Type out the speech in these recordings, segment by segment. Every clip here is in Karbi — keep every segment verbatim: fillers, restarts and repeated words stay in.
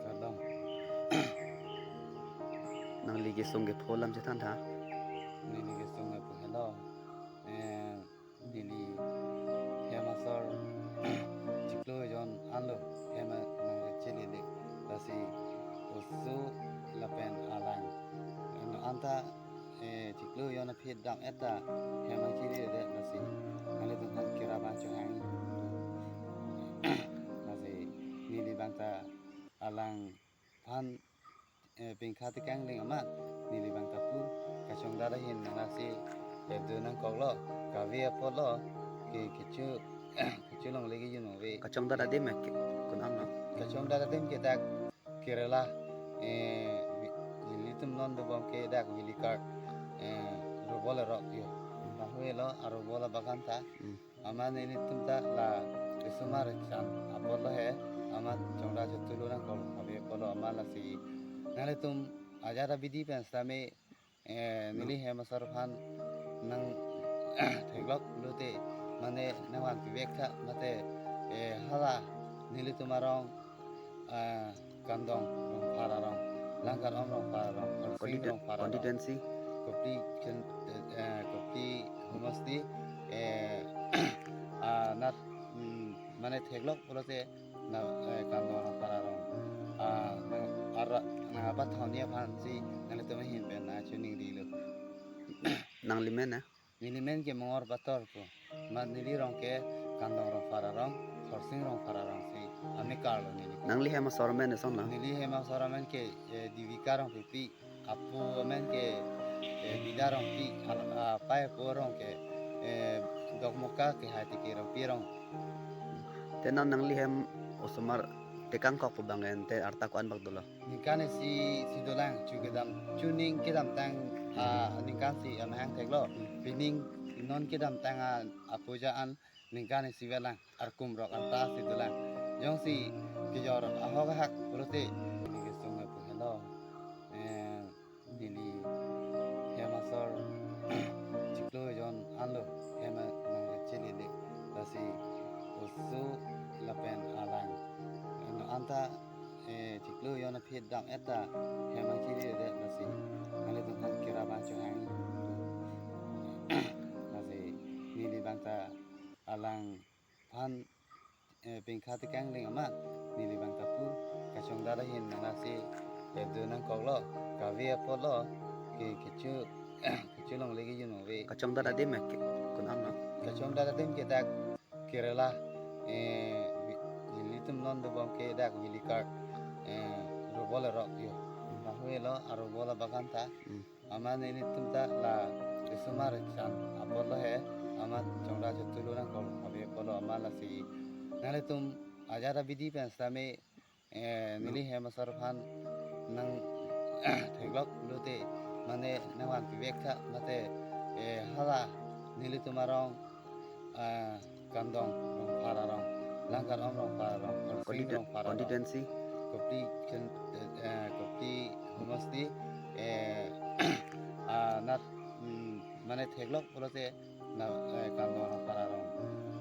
Kardom. Nangli kesung kepho alam chethan tha. Neli kesung kepho helo. Eh, neli hem asor chiklo jon anlo hem nangchele le. Lasi oso lapen alang, eh, anta, eh, chiklo jon aphi dam-et ta hem nangchele le, lasi nanglitum aphan kira bang chohang. Lasi neli bang ta alang aphan, eh, pingkha tekang ling amat, neli bang ta pu, kachongdat ahin nang lasi, eh, do nangkoklo, kave apotlo, ke kecho, kecho longle ke you know ve. Kachongdat adim ke, konat lo? Kachongdat adim ke dak Kerala, eh, vi-, nelitum non dobom ke dak Vilikar, eh, Robol arok yo. Lahelo, a Robol abagan ta. Hmm. Amat nelitum ta la isomar chan apotlo he, amat chongdat chotulu nangkok kave apotlo amat lasi. Nanglitum ajat abidi pen sitame, eh, neli hem asor aphan nangtheklok pulote, mane nangvanpi vek tha, mate, eh, hala nelitum arong, ah, Kandong Rongphar arong, Langkar Om Rongphar arong, Khorsing Constitu-, Rongphar arong, constituency. Kopli ken-, eh, Kopli homosti, eh, ah, nat, mm, mane theklok pulote na, eh, Kandong Rongphar arong. Ah, nang ara, nang abathoni aphansi nanglitum ahin pen nangchoningrilo. Nangli men na? Neli men ke Mongor Pator ko. Mat neli rong ke Kandong Rongphar arong, Khorsing Rongphar arong si amekar lo neli. Nangli hem asor amen eson lo? Neli hem asor amen ke, eh, Divika Rongpipi, apo amen ke, eh, Bida Rongpi, al-, apai apo arong ke, eh, Dokmoka Kehai Tiki Rongpi arong. Te non nangli hem osomar tekangkok pu bang en te arta ko-an bak dolo? Ningkan isi si dolang, chu kedam, chuning kedamtang, ah, ningkan si amahang theklo. Pining non kedamtang, ah, apuja an ningkan isi velang, arkum rok anta si dolang. Jongsi kejor ahok ahak pulote. Neli kesung kepho helo. Eh, neli hem asor chiklo jon anlo hem nangchele le. Lasi oso lapen alang, eh, anta, eh, chiklo jon aphi dam-et ta hem nangchele le, lasi nanglitum aphan kira bang chohang. Lasi neli bang ta alang aphan, eh, pingkha tekang ling amat, neli bang ta pu, kachongdat ahin nang lasi, eh, do nangkoklo, kave apotlo, ke kecho, kecho longle ke you know ve. Kachongdat adim ke, konat lo? Kachongdat adim ke dak Kerala, eh, vi-, nelitum non dobom ke dak Vilikar, eh, Robol arok yo. Lahelo, a Robol abagan ta. Hmm. Amat nelitum ta la isomar chan apotlo he, amat chongdat chotulu nangkok kave apotlo amat lasi. Nanglitum ajat abidi pen sitame, eh, neli hem asor aphan nangtheklok pulote, mane nangvanpi vek tha, mate, eh, hala nelitum arong, ah, Kandong Rongphar arong, Langkar Om Rongphar arong, Khorsing Constitu-, Rongphar arong, constituency. Kopli ken-, eh, Kopli homosti, eh, ah, nat, mm, mane theklok pulote na, eh, Kandong Rongphar arong.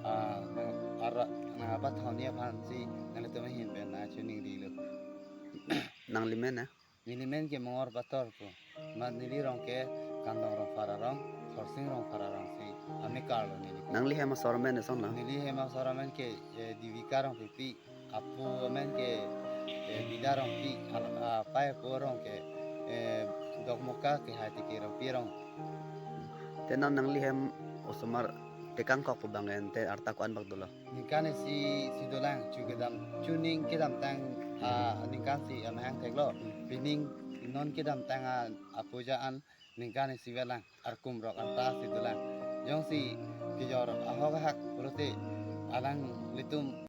Ah, nang ara, nang abathoni aphansi nanglitum ahin pen nangchoningrilo. Nangli men na? Neli men ke Mongor Pator ko. Mat neli rong ke Kandong Rongphar arong, Khorsing Rongphar arong si amekar lo neli. Nangli hem asor amen eson lo? Neli hem asor amen ke, eh, Divika Rongpipi, apo amen ke, eh, Bida Rongpi, al-, apai apo arong ke, eh, Dokmoka Kehai Tiki Rongpi arong. Te non nangli hem osomar tekangkok pu bang en te arta ko-an bak dolo? Ningkan isi si dolang, chu kedam, chuning kedamtang, ah, ningkan si amahang theklo. Pining non kedamtang, ah, apuja an ningkan isi velang, arkum rok anta si dolang. Jongsi kejor ahok ahak pulote alanglitum